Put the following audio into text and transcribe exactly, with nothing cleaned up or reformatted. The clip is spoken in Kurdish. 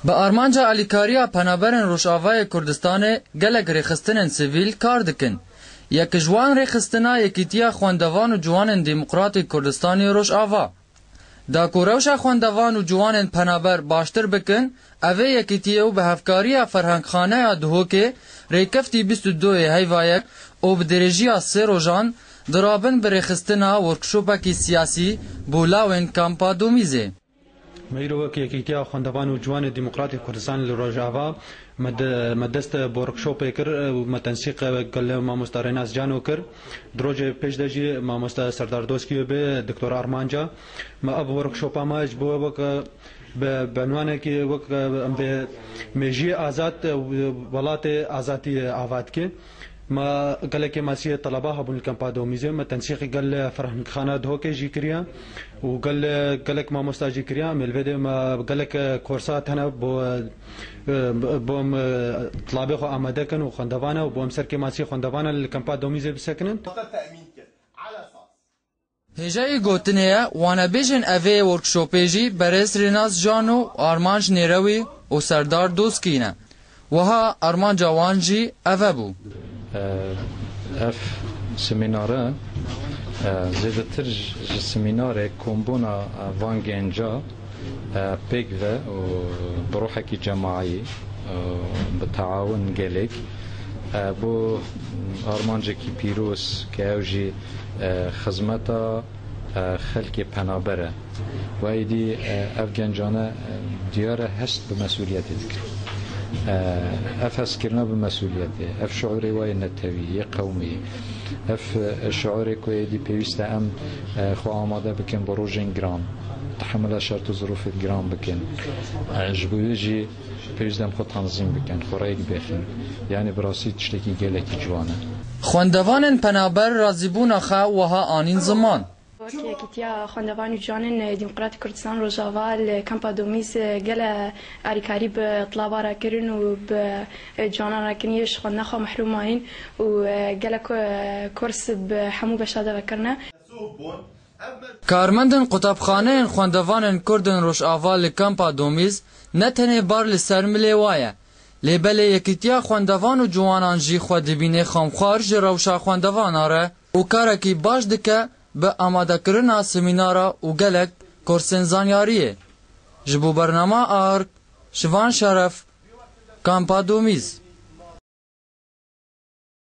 Bi armanca alîkariya penaberên Rojavayê Kurdistanê gelek rêxistinên sivîl kar dikin. Yek ji wan rêxistina Yekîtiya Xwendevan û Ciwanên Demokratîk Kurdistanê Rojava. Da ku rewşa xwendevan û ciwanên penaber baştir bikin, ev ê yekîtiyê û bi hevkariya Ferhengxaneya Duhokê rêkeftî bîst û du yê heyva yek û bi dirêjiya sê rojan dirabin bi rêxistina workshopekî siyasî bo lawên kampa Domîzê. Me îro wek Yekîtiya Xwendevan û Ciwanê Demokratîk Kurdistan li Rojava me de-, me dest bi workshopê kir û me tensîq gel mamosta Rênas Cano kir. Di rojê pêş de jî mamosta Serdar Doskî bi Doktor Armanca. Me ev workshopa me ji bo wek, e, bi, bi unwanekî wek, e, em bê mêjiyê azad, e, welatê azadî ava dike. Me gelekê masiyê teleba hebûn li kampa Domîzê. Me tensîqî gel Ferhengxana Duhokê jî kiriye û gel, gelek mamosta jî kiriye. Em ê li vê de me gelek, e, korsa tene bo, e, bo em, e, tilabê xwe amade kin û xwendevana û bo em serkê masiyê xwendevana li kampa Domîzê bisekinin. Hêjayî gotinê ye, wanebêjên evê workshopê jî berêz Rênas Cano, Armanc Nêrewî û Serdar Doskî ne. Wiha armanca wan jî eve bû. Ev semînare, e, zêdetir ji, ji semînarê kombûna, e, van genca, e, pêk ve û bi ruhekî cemaî, e, bi teawun gelek, e, bo armancekî pîroz ke ew jî, e, xizmeta, e, xelkê penaber e. Wayî dî, e, ev gencane, e, diyar e hest bi mesûliyetê dikin. E, ev hestkirina bi mesûliyetê, ev şiûrê wayê netewî, yê qewmî, ev, e, şiûrê ku êdî pêwîst e em, e, xwe amade bikin bo rojên giran, tehemila şert û zirûfê giran bikin. E, ji bo wê jî pêwîst e em xwe tanzîm bikin, xwe rêk bêxin. Yanî bi rastî tiştekî gelekî ciwan e. Xwendevanên penaber razîbûna xwe wiha anîn ziman. Wek Yekîtiya Xwendevan û Ciwanên Demokratîk Kurdistan Rojava li Kampa Domîz gele alîkarî bi tilaba re kirin û bi ciwanan re kirin yê ji xwendina xwe mehrûm mayîn û gelek kors bi hemû beşa de vekirine. Karmendên qutabxaneyên xwendevanên Kurd ên Rojava li Kampa Domîz ne tenê bar li ser milê wa ye, lê belê Yekîtiya Xwendevan û Ciwanan jî xwe dibîne xemxwar ji rewşa xwendevana re û karekî baş dike bi amadekirina semînara û gelek kursên zanyariyê. Ji bo bernama Ark, Şivan Şeref, Kampa Domîz.